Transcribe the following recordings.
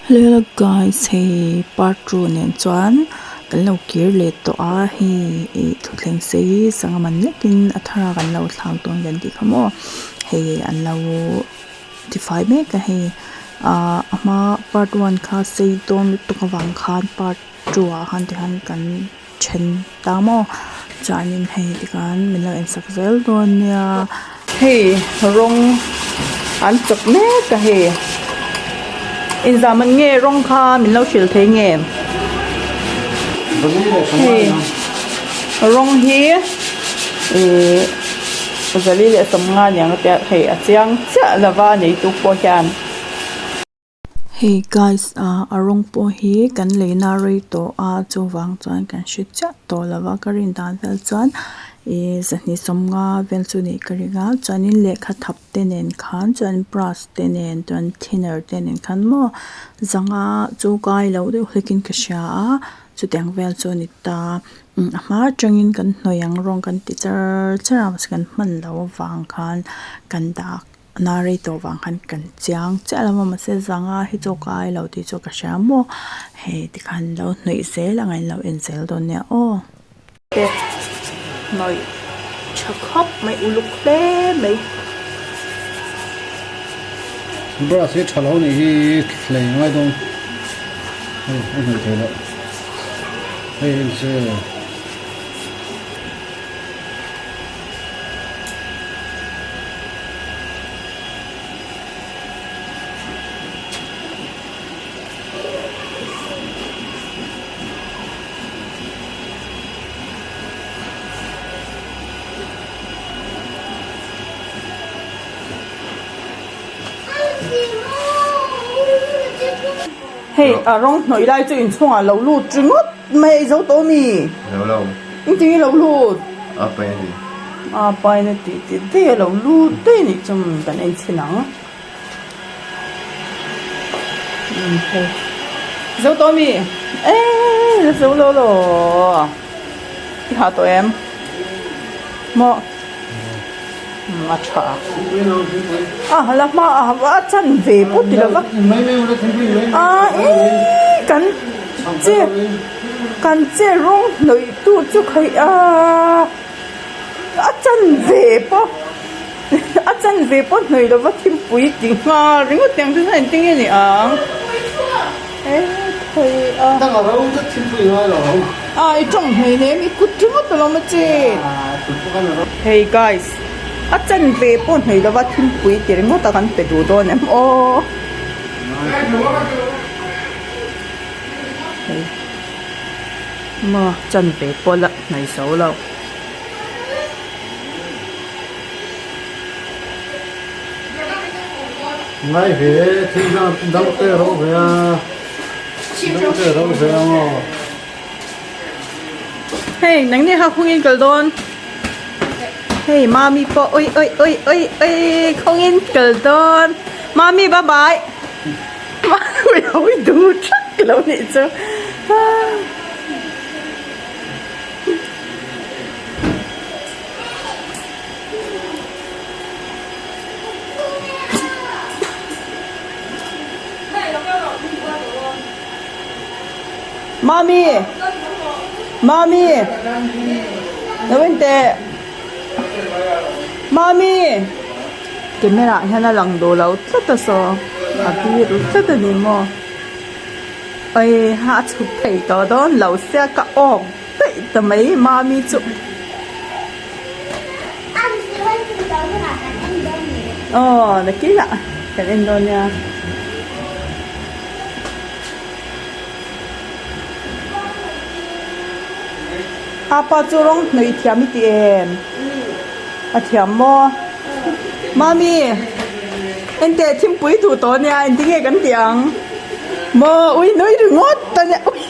Hello hello guys hei part two nen chuan kan lo kir leh tawh a hei ih thutthleng sei sangha man lekin a thar a kan lo thlak dawn kan tih kha maw hei an lo tifai mek a hei ahh a hma part one kha sei dawn lutuk avang khan part two ah khan tikhan kan then ta maw chuanin hei tikhan min lo en sak zel dawn nia. Hei rawng an chawp mek a hei inzah man nge rawng kha min lo hrilh thei nge hei rawng hi ihh zali leh sawmnga aniang a tia hei a chiang chiah lova neitu pawh hian. Hei guys ah a rawng pawh hi kan leina rei tawh a chuvang chuan kan hre chiah tawh lo va ka rin dan vel chuan ih zahnih sawmnga vel chu nih ka ring a chuanin lehkha thap te nen khan chuan brush te nen chuan thinner te nen khan maw zanga chu kai loh deuh hlekin ka hria a chutiang vel chu a ni ta a hma atangin kan hnawih ang rawng kan ti char char a mahse kan hman loh avang khan kan dak. Na rei tawh vang khan kan chiang chiah lo a mahse zanga hi chu ka ai lo tih chu ka hria maw hei tikhan lo hnawih zel ang a in lo en zel dawn nia aw. Te hnawih tha khawp mai uluk hle mai. Brush hi tha lo nih hi hlei ngai dawn hei a hnawih theih loh hei en se. Hei a rawng hnawih lai chu inchhungah lo lut ringawt mai a i zo tawh ami? Lo lo. Engtin i lo lut? A pai a ti. A pai na tih tih daih a lo lut daih a nih chu kan en chhin ang. Umm hei zo tawh ami? Eee la zo lo lo i hah tawh em? Maw a tha a la hma a a chan ve pawh ti lova a eee kan che kan che rawng hnawih tu chu khaih a a chan ve pawh a chan ve pawh hnawih lova thingpui ti nghal ringawt te ang chu hian engtin nge ni ang e khaih a a i tawng hmei nem i kut ringawt alawm a che hey guys a chan ve pawh hnawih lova thingpui ti ringawt a kan pe duh dawn em aw hei maw chan ve pawh la hnawih zo lo. Ngai ve thil dang dang te ro ve a dang te ro ve a maw. Hei nang ni ha khawngin kal dawn hei mami pawh oi oi oi oi oi khawngin kal dawn mami bye bye mami oi duh thak lo nih chu. Mami! Mami! Lo en teh! Mami! Camera ah hian a lang duh lo tlat a saw a bir tlat a ni maw? Oi ha a chhuk thei tawh dawn lo sia ka awk daih ta mai mami chu. Aw nakinah kan en dawn nia. Apa chu rawng hnawih thiam i ti em? A thiam maw? Mami Enteh thingpui duh tawh ania engtin nge kan tih ang? Maw ui nui ringawt a nia ui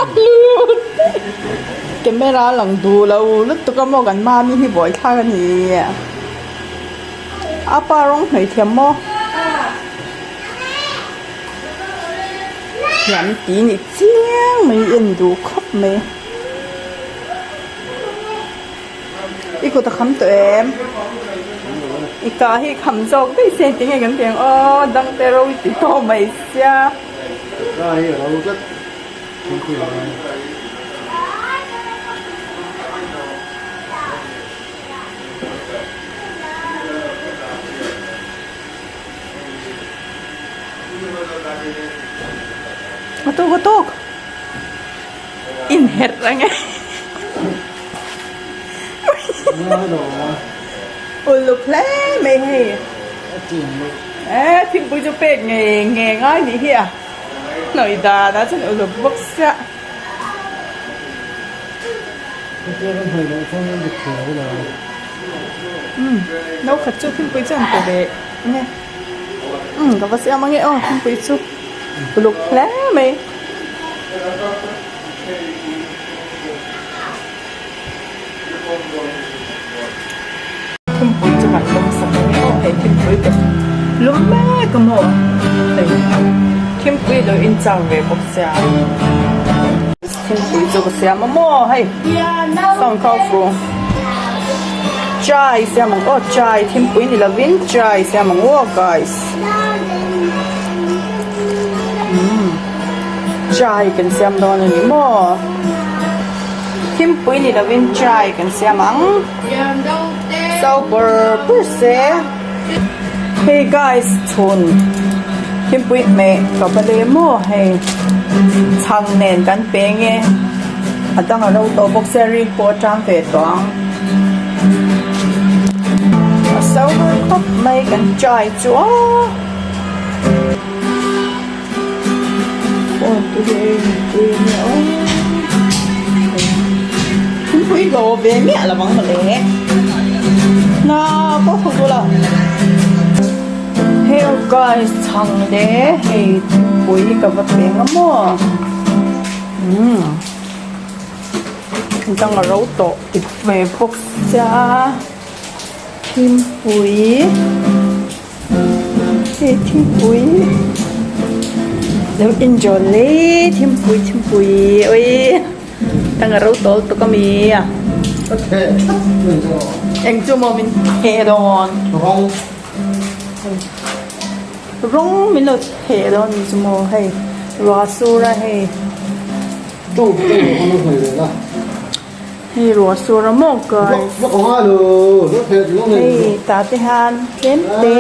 a lut camera a lang duh lo lutuk a maw kan mami hi buai thlak a ni a pa rawng hnawih thiam maw thiam ti ni chiang mai en duh khawp mai. I kut a kham tawh em? I ka hi kham zawk daih se engtin nge kan tih ang aw dangte ro i ti tawh mai sia. Ka hi a ro tlat thingpui lo ang. A tawk a tawk inherh ang e. Uluk hle mai hei. E thingpui chu pek ngei ngei ngai nih hi a. Hnawih dan ah chuan uluk bawk sia. Umm no khat chu thingpui chu an pe ve nge. Umm ka va siam ange aw thingpui chu uluk hle mai. Thingpui chu kan lum sak ang aw hei thingpui ka lum mek a maw hei thingpui lo in chang ve bawk sia thingpui chu ka siam a maw hei sound kha off ru chai siam ang aw chai thingpui ni lovin chai siam ang aw guys umm chai kan siam dawn a ni maw. Thingpui ni lovin chai kan siam ang. So pur pur se. Hey guys chhun thingpui hmeh ka va le maw hei chhang nen kan pe nge a dang a ro tawh bawk sia rik pawh a tang ve tawh ang. A so har khawp mai kan chai chu aw. Thingpui lo ve miah lo ang mawle hna pawh thawk duh lo heo guys chhang le hei thingpui ka va peng a maw umm dang a ro tawh ti ve bawk sia thingpui. Hei thingpui lo enjoy le thingpui thingpui oi tang a ro tawl tuk ami a eng chu maw min theh dawn rawng min lo theh dawn ni chu maw hei ruah sur a hei. Hei ruah sur a maw guys hei tah te hian tlem te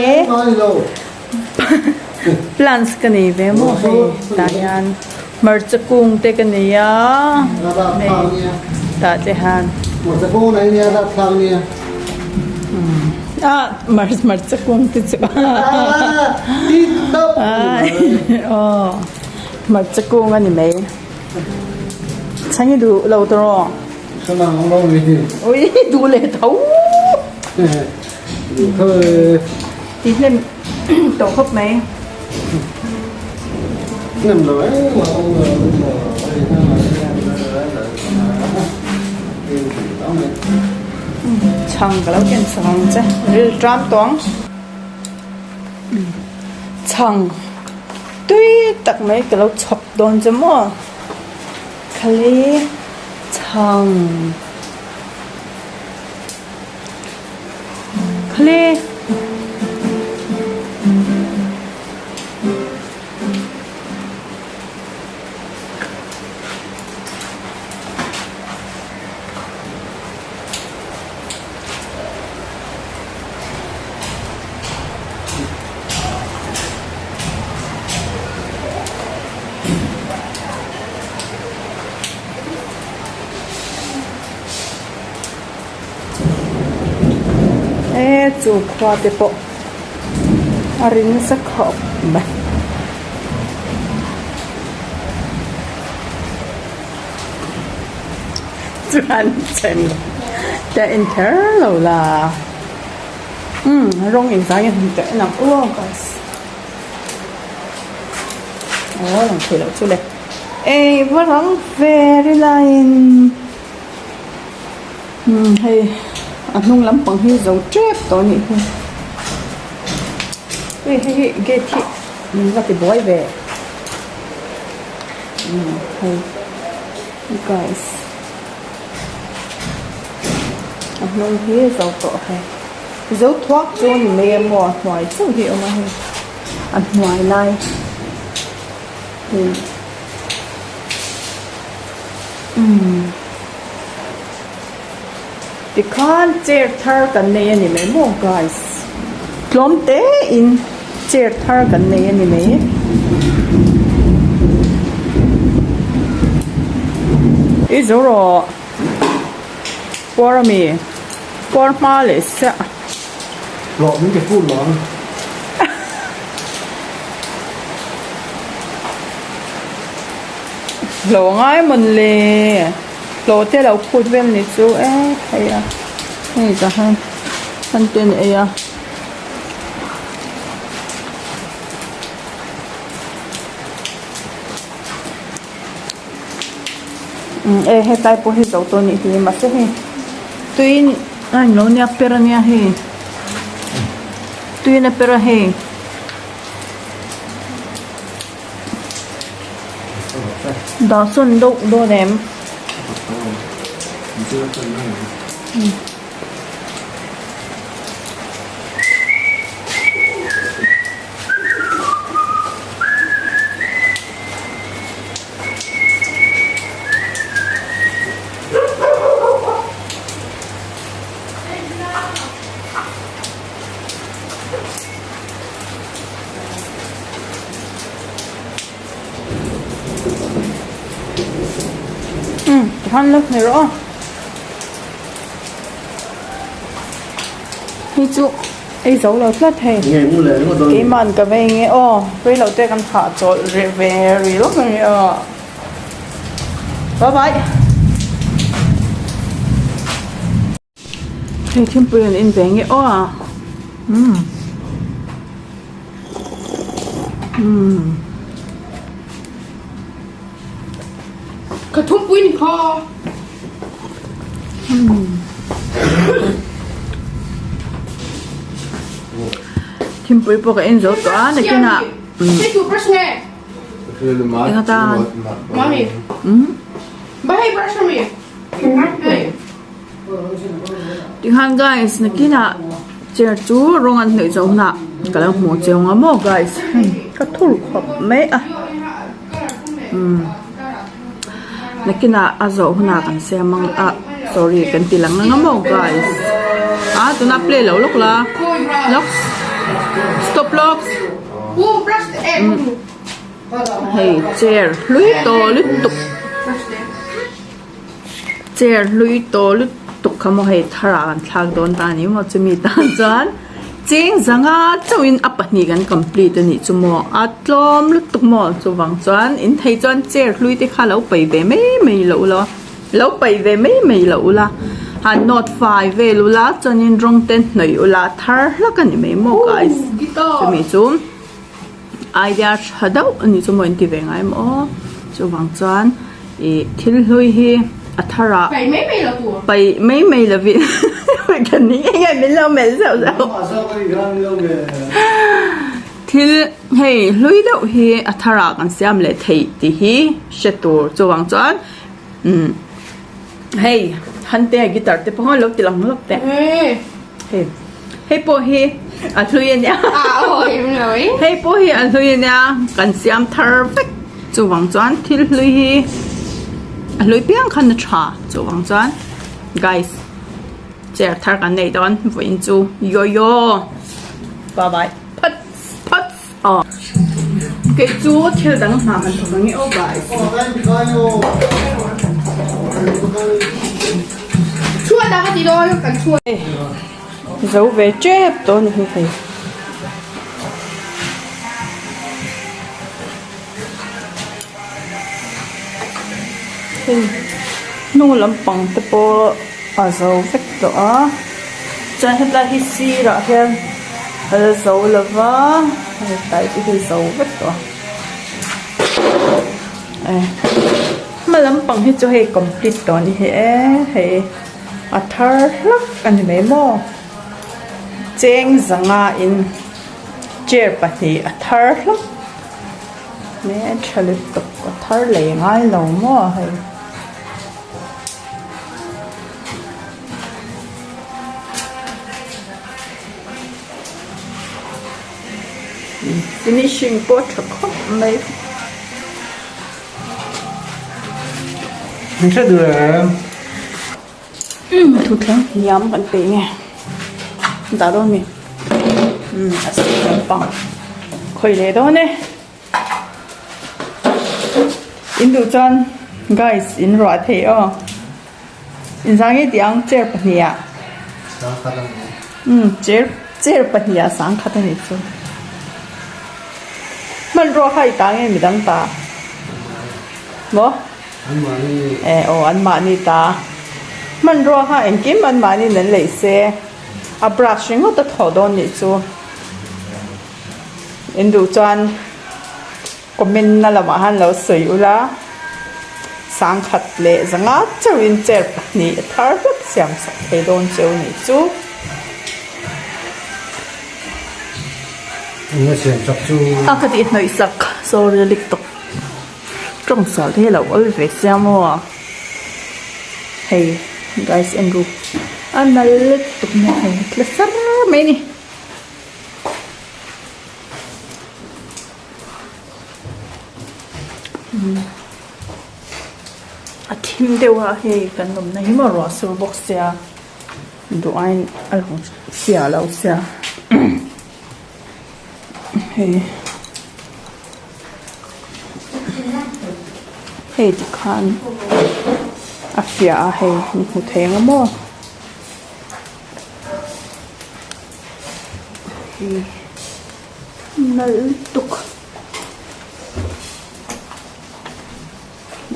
plants ka nei ve maw hei tah hian hmarcha kung te ka nei a hei tah te hian ah hmarcha kung te chu aw hmarcha kung a ni mai. Chhang i duh lo tawh. Ui duh leh tho. Ti hnem tawh khawp mai. Chhang ka lo ken sak ang che ril tram tawh ang. Chhang. Tui tak mai ka lo chhawp dawn che maw khali chhang khali. E chu khua te pawh a ri nasa khawp mai. Chuan chen te a inkher lo la. Umm rawng engzah nge hmu teh en ang aw guys aw lang theih loh chu le ei va rang ve ri laiin umm hei a hnung lampang hi zo tep tawh a nih hi hei hei hi gate hi min va ti buai ve umm hei guys. A hnung hi zo tawh hei. Zo thuak chu a ni mai a maw a hnuai chauh hi a awm a hei a hnuai lai hei umm tikhan chair thar kan nei a ni mai maw guys tlawm te in chair thar kan nei a ni mai. I zo rawh. Puar a mi? Puar hma leh siah. Hlawh min ti fur lo ang. Hlawh ngai mawn le. Hlawh te lo phut vel ni chu e thei a. Hei tah hian han ten ei a. E hetlai pawh hi zo tawh anih hi mahse hei tui a englo nia per ania hei tuiin a per a hei dah sawn deuh dawn em. Umm tikhan la hmeh rawh aw hei chu ei zo lo tlat hei keimahn ka vei nge aw rei loh te kan hah chawlh reh ve rih lawk a ni aw bye bye hei thingpui an in ve nge aw umm umm. Ka thumpui ni kha. Thingpui pawh ka en zo tawh a nakinah Hei tu brush nge? Eng atan? Mami. Ba hei brush ami. Hei. Tikhan guys nakinah chair chu rawng an hnawih zo hunah ka lo hmuh chiang ang maw guys hei ka thur khawp mai a umm nakinah a zawh hunah kan siam ang a sorry kan ti lang ang maw guys a tuna play lo lawk la lawk stop lawk hei chair hlui tawh lutuk. Chair hlui tawh lutuk kha maw hei thar ah kan thlak dawn ta ni maw chumi tan chuan cheng zanga chauhin a pahnih kan complete a nih chu maw a tlawm lutuk maw chuvang chuan in thei chuan chair hlui te kha lo pai ve mai mai loh ula lo pai ve mai mai loh ula han nawt fai vel ula chuanin rawng te hnawih ula thar hlak a ni mai maw guys chumi chu. Idea tha deuh a nih chu maw inti ve ngai maw chuvang chuan ih thil hlui hi a thar ah paih mai mai lovin ka ni nge min lo melh zeuh zeuh thil hei hlui deuh hi a thar ah kan siam leh theih tih hi hre tur chuvang chuan umm hei hante guitar te pawh lo ti lang lawk teh hei. Hei pawh hi a hlui a nia hei pawh hi a hlui a nia kan siam thar vek chuvang chuan thil hlui hi a hlui piang khan a tha chuvang chuan guys chair thar kan nei dawn vawiin chu yoyo bye bye phawt phawt aw kei chu thil dang hna kan thawk ang e aw guys. Zo ve tep tawh a ni hi hei. Hei hnung lampang te pawh a zo vek tawh a chuan hetlai hi sirah hian a la zo lo va hetlai te hi zo vek tawh a eh hma lampang hi chu hei complete tawh a ni hi e hei a thar hlak a ni mai maw cheng zanga in chair pahnih a thar hlak hmel tha lutuk a thar lei ngai lo maw hei. Finishing pawh tha khawp mai. Min hre duh em? Umm thutthleng hniam kan peih nge dah dawn mi umm a sir lampang khawih leh dawn e in duh chuan guys in ruah theih aw in zang nge tih ang chair pahnih ah umm chair chair pahnih ah sangkhat a nih chu hmanrua kha i ta nge midang ta maw. Eh aw anmahni ta hmanrua kha engkim anmahniin an leih se a brush ringawt a thawh dawn nih chu in duh chuan comment na lamah khan lo sawi ula sangkhat leh zanga chauhin chair pahnih a thar hlek siam sak thei dawn cheu nih chu. A ka tih hnawih sak sorry lik tawp. Tawng sual te hi lo awl ve sia maw hei guys en ru a nal lutuk mai hei tla sar mai a ni. A thim deuh a hei kan awmna hi maw ruah sur bawk sia duh aiin a lang fiah lo sia hei. Hei tikhan a fiah a hei min hmu thei ang maw hei nalh lutuk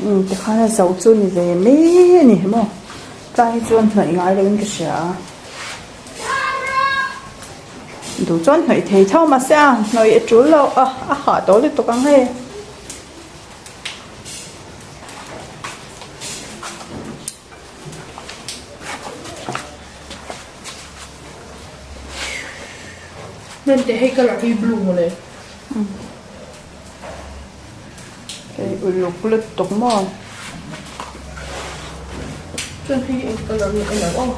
umm tikhan a zo chu ni ve mai a ni maw tlai hi chuan hnawih ngai loin ka hria a. Duh chuan hnawih thei tho mahse a hnawih a tul loh a a hah tawh lutuk ang hei. Hmante hei colour hi blue mawle. Hei uluk lutuk maw. Chuan hei eng colour nge ka lo aw.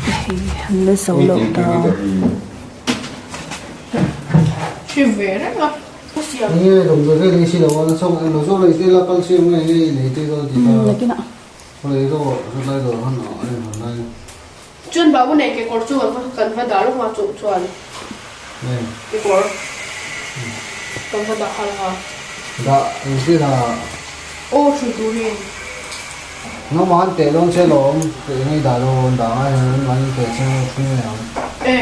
Hei an la zo loh ta. Hri ve reng a. Nge damdawi vel hi si lo a na chhawng eng lo zawk lei te la calcium nge nge i lei te ka ti ta. Nakinah. Chuan babu nei kekawr chu kan va dah lawk a chuh chuan kekawr kan va dah nghal a. Dah engtin a? Aw hrui turin. Nangmah an teh dawn che lawm, teh ngei dah dawn, dah ngai hian an mahni teh che hrui mai ang. E,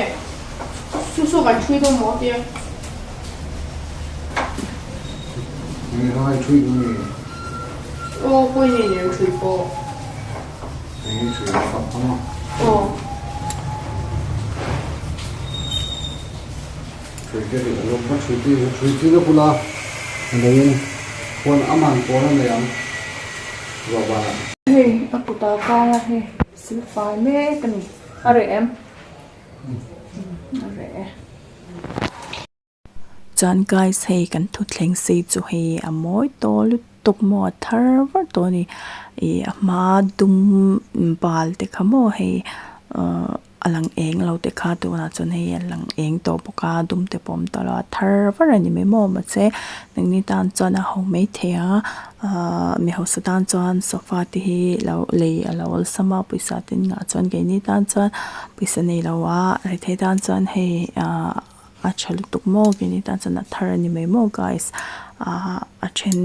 chu chu kan hrui dawn maw tia. Nge ngai hrui nge. Aw pawi nei nen hrui pawh. Eng hrui a fak ang a. Aw. Hrui te ri a lawm a hrui te hrui te na bula a nei in huan a man pawn a nei ang ruah ban ah. Hei a kut ah kar a hei silfai mek a ni a reh em? A reh e. Chuan guys hei kan thutthleng sei chu hei a mawi tawh lutuk maw a thar var tawh a ni ih a hma dum bal te kha maw hei ahh a lang eng lo te kha tunah chuan hei a lang eng tawh bawk a dum te pawh a awm tawh lo a thar var a ni mai maw mahse nangni tan chuan a ho maithei a ahh mi hausa tan chuan sofa te hi lo lei a lo awlsam a pawisa te an ngah chuan keini tan chuan pawisa nei lo a rethei tan chuan hei ahh. A tha lutuk maw keini tan chuan a thar a ni mai maw guys ahh a then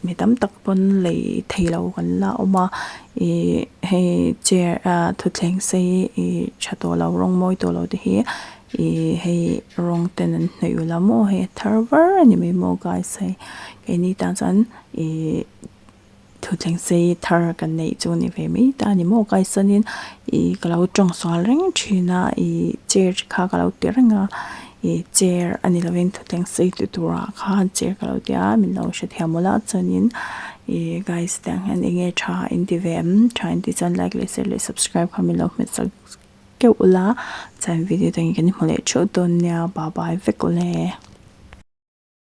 mi tam tak pawn lei thei lo kan la awm a ihh hei chair ah thutthleng sei ih tha tawh lo rawng mawi tawh lo te hi ih hei rawng ten an hnawih ulh a maw hei a thar var a ni mai maw guys hei keini tan chuan ihh. Thutthleng sei thar kan neih chu ni ve mai ta a ni maw kai sanin ih ka lo tawng sual reng thin a ih chair kha ka lo ti reng a ih chair a ni lovin thutthleng sei ti turah khan chair ka lo ti a min lo hrethiam mawlh a chuanin ih guys te ang hian eng nge tha in ti ve em tha in tih chuan like leh share leh subscribe kha min lo hmet sak keuh ula chuan video dangin kan inhmu leh theuh dawn nia bye bye vek ule.